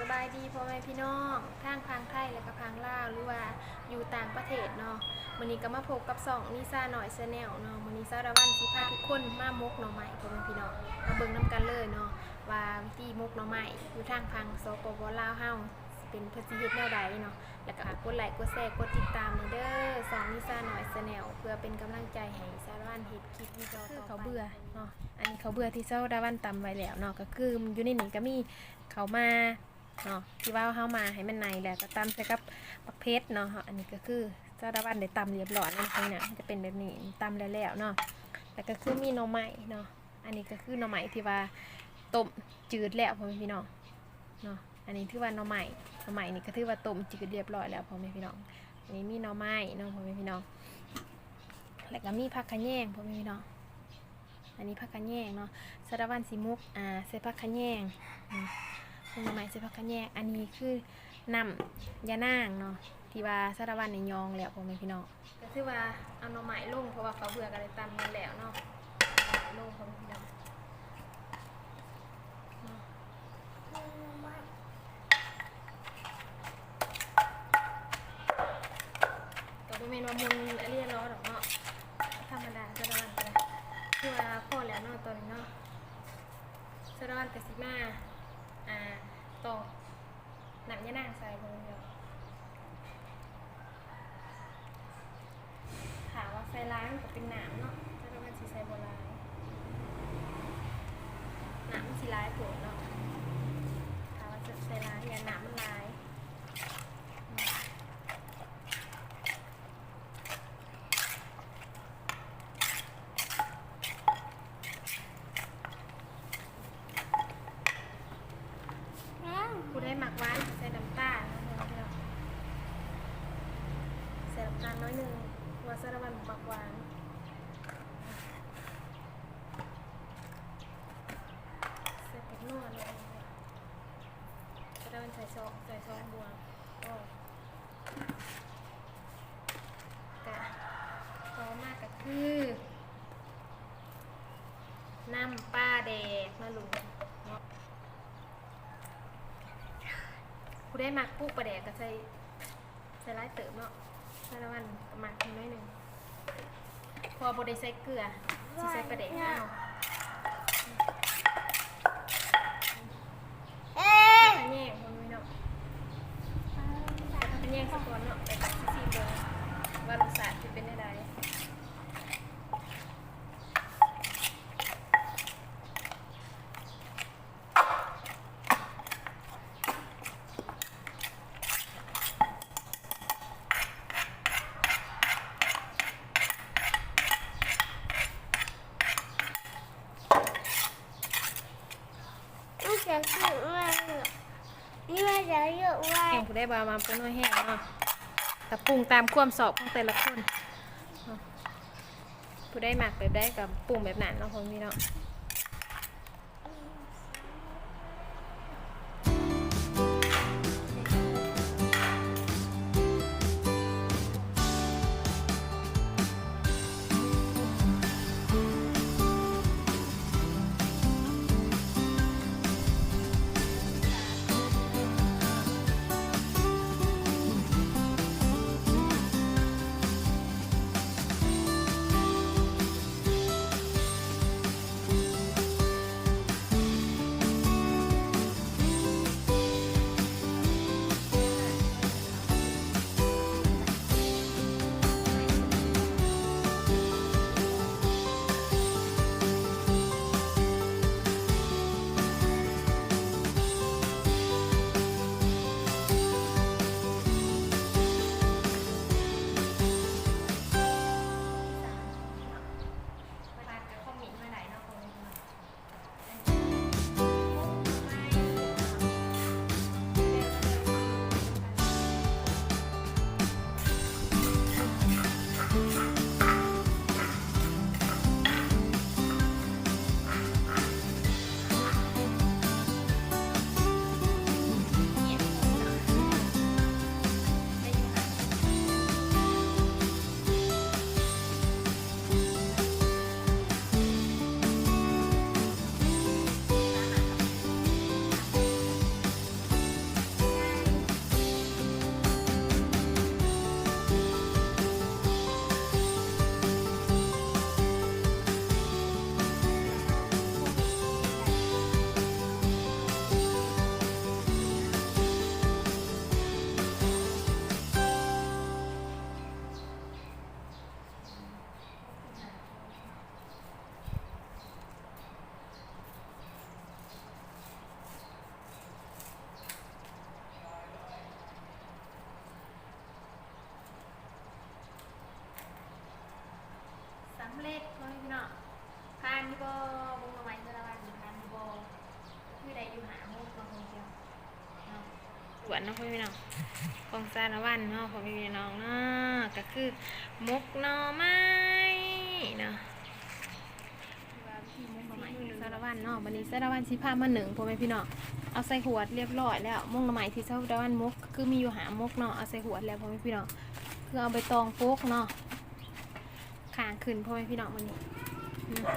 ສະບາຍດີພໍ່ແມ່ພີ່ນ້ອງ ທັງຝັ່ງໄທ ແລະກະຝັ່ງລາວ ຫຼືວ່າຢູ່ຕ່າງປະເທດເນາະ. ມື້ນີ້ກະມາພົບກັບຊ່ອງນິຊານ້ອຍ Channel ເນາະ. ມື້ນີ້ສາວດາວັນຊິພາທຸກຄົນມາໝົກໜໍ່ໄມ້ ພໍ່ແມ່ພີ່ນ້ອງ ມາເບິ່ງນຳກັນເລີຍເນາະ ວ່າວິທີໝົກໜໍ່ໄມ້ຢູ່ທາງຝັ່ງ ສປປ ລາວເຮົາ ຊິເປັນ ເພິ່ນຊິເຮັດແນວໃດເນາະ. ແລະກະກົດໄລກ໌ ກົດແຊ ກົດຕິດຕາມແດ່ເດີ ຊ່ອງນິຊານ້ອຍ Channel ເພື່ອເປັນກຳລັງໃຈໃຫ້ສາວດາວັນເຮັດຄລິບຕໍ່ໆໄປ. ເຂົ້າເບື່ອເນາະ ອັນນີ້ເຂົ້າເບື່ອທີ່ສາວດາວັນຕຳໄວ້ແລ້ວເນາະ ກະຄືຢູ່ໃນນີ້ກະມີເຂົ້າໝາກເນາະ ທີ່ວ່າເຮົາໝ່າໃຫ້ມັນໃຫຍ່ ແລ້ວກະຕຳໃສ່ກັບບັກເຜັດເນາະ. ອັນນີ້ກະຄືສາວດາວັນໄດ້ຕຳລຽບລ້ອຍແລ້ວນີ້ນະ ຈະເປັນແບບນີ້ ຕຳແລ້ວໆເນາະ. ແລ້ວກະຄືມີໜໍ່ໄມ້ເນາະ ອັນນີ້ກະຄືໜໍ່ໄມ້ທີ່ວ່າຕົ້ມຈືດແລ້ວ ພໍ່ແມ່ພີ່ນ້ອງເນາະ. ອັນນີ້ຖືວ່າໜໍ່ໄມ້ ໜໍ່ໄມ້ນີ້ກະຖືວ່າຕົ້ມຈືດລຽບລ້ອຍແລ້ວ ພໍ່ແມ່ພີ່ນ້ອງ. ອັນນີ້ມີໜໍ່ໄມ້ເນາະ ພໍ່ແມ່ພີ່ນ້ອງ ແລ້ວກະມີຜັກຂະແຍງ ພໍ່ແມ່ພີ່ນ້ອງ. ອັນນີ້ຜັກຂະແຍງເນາະ ສາວດາວັນຊິໝົກ ອ່າ ໃສ່ຜັກຂະແຍງເນາະ ໝົກໜໍ່ໄມ້ໃສ່ຜັກຂະແຍງ. ອັນນີ້ຄືນ້ຳຢານາງເນາະ ທີ່ວ່າສາວດາວັນໄດ້ຫຍອງແລ້ວ ພໍ່ແມ່ພີ່ນ້ອງ. ກະຖືວ່າເອົາໜໍ່ໄມ້ລົງ ເພາະວ່າເຂົ້າເບື່ອກະໄດ້ຕຳແລ້ວເນາະ ລົງ ພໍ່ແມ່ພີ່ນ້ອງ. ກະບໍ່ແມ່ນວ່າມົນອີ່ຫຼີດອກເນາະ ທຳມະດາ ສາວດາວັນກະໄດ້ ຖືວ່າພໍແລ້ວເນາະ ຕອນນີ້ເນາະ. ສາວດາວັນກະຊິມາ ອ່າ ຕອກນ້ຳຢານາງໃສ່ ພໍ່ແມ່ພີ່ນ້ອງ. ຖ້າວ່າໃສ່ຫຼາຍມັນກະເປັນນ້ຳເນາະ ສາວດາວັນຊິໃສ່ບໍ່ຫຼາຍ ນ້ຳມັນຊິຫຼາຍໂພດເນາະ. ຖ້າວ່າໃສ່ຫຼາຍ ຢ້ານນ້ຳມັນຫຼາຍ. ຜູ້ໃດມັກຫວານກະໃສ່ນ້ຳຕານເນາະ ໃສ່ນ້ຳຕານໜ້ອຍໜຶ່ງ ເພາະວ່າສາວດາວັນບໍ່ມັກຫວານ. ໃສ່ແປ້ງນົວໜ້ອຍໜຶ່ງ ສາວດາວັນໃສ່ສອງ ໃສ່ສອງບ່ວງ ພໍ. ກະຕໍ່ມາກະຄື ນ້ຳປາແດກເນາະລູກເນາະ. ຜູ້ໃດມັກປຸປາແດກກະໃສ່ ໃສ່ຫຼາຍເຕີບເນາະ ສາວດາວັນກະມັກໜ້ອຍໜຶ່ງ ເພາະວ່າບໍ່ໄດ້ໃສ່ເກືອ ຊິໃສ່ປາແດກເອົາ. ເອີ ຂະແຍງ ພໍ່ແມ່ພີ່ນ້ອງ ຂະແຍງສະກ່ອນເນາະ ແລ້ວກະຊິຊີມເບິ່ງວ່າລົດຊາດຊິເປັນແນວໃດ. ຜູ້ໃດວ່າມັກປຸງໜ້ອຍແຮງເນາະ ກະປຸງຕາມຄວາມຊອບຂອງແຕ່ລະຄົນເນາະ. ຜູ້ໃດມັກແບບໃດກະປຸງແບບນັ້ນເນາະ ພໍ່ແມ່ພີ່ນ້ອງ. ເນາະ ພໍ່ແມ່ພີ່ນ້ອງ ຂອງສາລະວັນເນາະ ພໍ່ແມ່ພີ່ນ້ອງເນາະ ກໍຄືໝົກໜໍ່ໄມ້ເນາະ ສາລະວັນເນາະ. ບັດນີ້ສາລະວັນຊິພາມາໜຶ້ງ ພໍ່ແມ່ພີ່ນ້ອງ ເອົາໃສ່ຫວດລຽບຮ້ອຍແລ້ວ. ໝົກໜໍ່ໄມ້ທີ່ສາລະວັນໝົກ ຄືມີຢູ່ຫ້າໝົກເນາະ ເອົາໃສ່ຫວດແລ້ວ ພໍ່ແມ່ພີ່ນ້ອງ ຄືເອົາໃບຕອງປົກເນາະ ຄ້າງຂຶ້ນ ພໍ່ແມ່ພີ່ນ້ອງ ມື້ນີ້ ອືມ ເ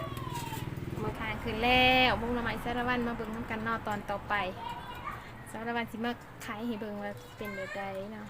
ອົາມາຄ້າງຂຶ້ນແລ້ວ ໝົກໜໍ່ໄມ້ສາລະວັນ. ມາເບິ່ງນຳກັນເນາະ ຕອນຕໍ່ໄປ ສາລະວັນຊິມາໄຂໃຫ້ເບິ່ງວ່າເປັນແບບໃດເນາະ.